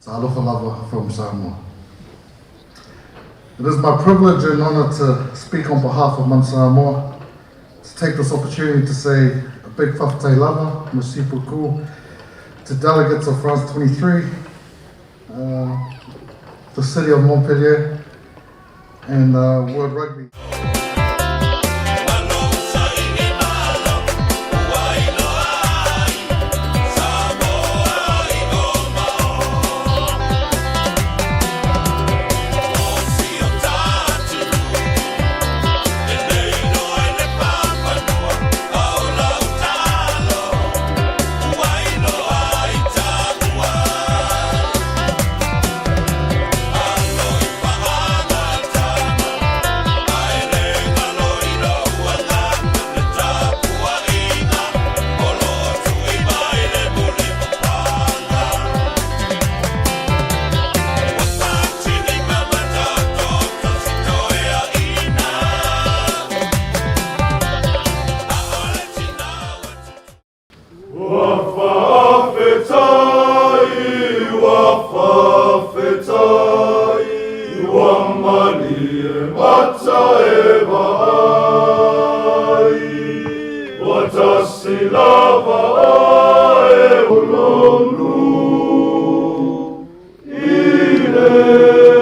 Talofa lava from Samoa. It is my privilege and honor to speak on behalf of Manu Samoa, to take this opportunity to say a big faafetai lava, merci beaucoup, to delegates of France 23, the city of Montpellier, and World Rugby. Ua faafetai, ua faafetai, ua malie mata e vaai, ua tasi lava oe o lou nuu i le.